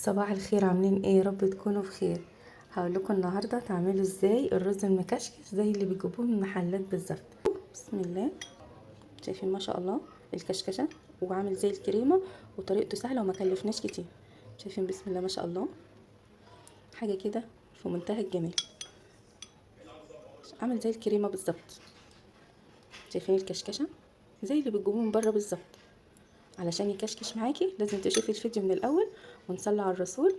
صباح الخير، عاملين ايه؟ يا رب تكونوا بخير. هقول لكم النهارده تعملوا ازاي الرز المكشكش زي اللي بيجيبوه من المحلات بالظبط. بسم الله. شايفين ما شاء الله الكشكشه وعامل زي الكريمة، وطريقته سهلة وما كلفناش كتير. شايفين بسم الله ما شاء الله، حاجة كده في منتهى الجمال، عامل زي الكريمة بالظبط. شايفين الكشكشه زي اللي بتجيبوه من بره بالظبط. علشان يكشكش معاكي لازم تشوفي الفيديو من الاول، ونصلي على الرسول،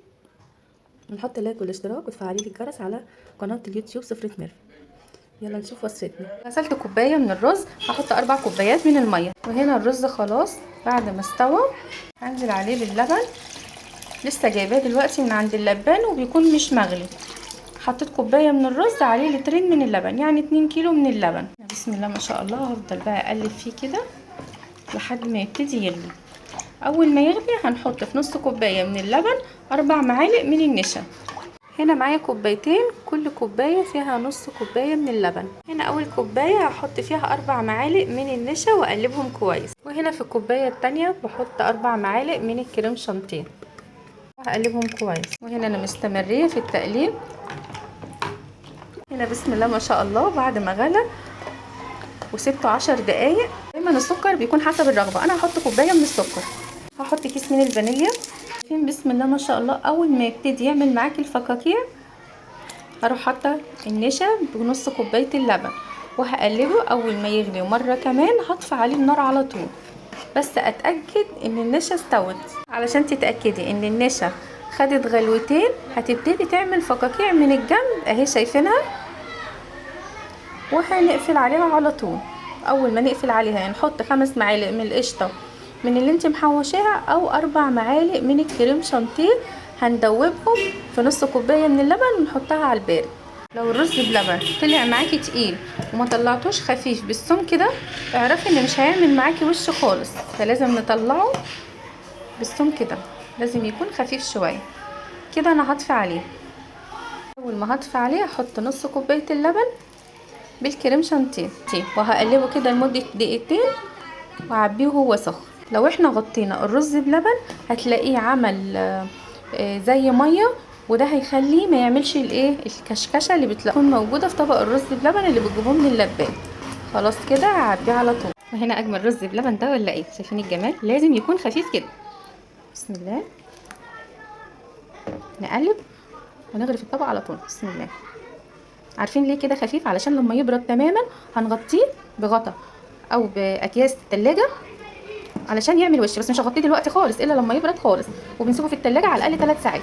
ونحط like والاشتراك وتفعلي لي الجرس على قناة اليوتيوب سفرة ميرفت. يلا نشوف وصفتنا. غسلت كوباية من الرز، هحط 4 كوبايات من المية. وهنا الرز خلاص بعد ما استوى هنزل عليه باللبن، لسه جايباه دلوقتي من عند اللبان وبيكون مش مغلي. حطيت كوباية من الرز عليه 2 لتر من اللبن، يعني 2 كيلو من اللبن. بسم الله ما شاء الله. هفضل بقى اقلب فيه كده لحد ما يبتدي يغلي. اول ما يغلي هنحط في نص كوباية من اللبن 4 معالق من النشا. هنا معايا كوبايتين، كل كوباية فيها نص كوباية من اللبن. هنا اول كوباية هحط فيها 4 معالق من النشا واقلبهم كويس. وهنا في الكوباية التانية بحط 4 معالق من الكريم شانتيه وهقلبهم كويس. وهنا انا مستمريه في التقليب. هنا بسم الله ما شاء الله بعد ما غلى وسبته 10 دقايق. دايما السكر بيكون حسب الرغبة، انا هحط كوباية من السكر، هحط كيس من الفانيليا. فين بسم الله ما شاء الله اول ما يبتدي يعمل معاكي الفقاقيع هروح حاطه النشا بنص كوباية اللبن وهقلبه. اول ما يغلي ومرة كمان هطفي عليه النار على طول، بس اتاكد ان النشا استوت. علشان تتاكدي ان النشا خدت غلوتين هتبتدي تعمل فقاقيع من الجنب اهي، شايفينها؟ وهنقفل عليها على طول. اول ما نقفل عليها نحط 5 معالق من القشطه من اللي انت محوشاها او 4 معالق من الكريم شانتيه، هندوبهم في نص كوباية من اللبن ونحطها على البارد. لو الرز بلبن طلع معاكي تقيل وما طلعتوش خفيف بالسم كده، اعرفي ان مش هيعمل معاكي وش خالص، فلازم نطلعه بالسم كده، لازم يكون خفيف شوية كده. انا هطفي عليه. اول ما هطفي عليه هحط نص كوباية اللبن بالكريم شانتيه وهقلبه كده لمدة دقيقتين وأعبيه وهو سخن. لو احنا غطينا الرز بلبن هتلاقيه عمل زي مية، وده هيخليه ما يعملش الايه الكشكشه اللي بتكون موجودة في طبق الرز بلبن اللي بتجيبوه من اللبان. خلاص كده هعبيه على طول. وهنا اجمل رز بلبن ده ولا ايه؟ شايفين الجمال؟ لازم يكون خفيف كده. بسم الله. نقلب ونغرف الطبق على طول. بسم الله. عارفين ليه كده خفيف؟ علشان لما يبرد تماما هنغطيه بغطا او باكياس التلاجة علشان يعمل وش، بس مش هغطيه دلوقتي خالص الا لما يبرد خالص، وبنسيبه في التلاجة على الاقل 3 ساعات.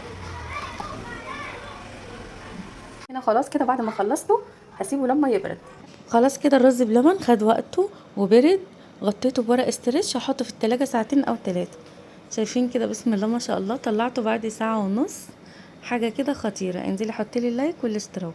هنا خلاص كده بعد ما خلصته هسيبه لما يبرد. خلاص كده الرز بلبن خد وقته وبرد، غطيته بورق استرتش، هحطه في التلاجة 2 او 3 ساعات. شايفين كده بسم الله ما شاء الله طلعته بعد 1.5 ساعة، حاجة كده خطيرة. انزلي حطي لي اللايك والاشتراك.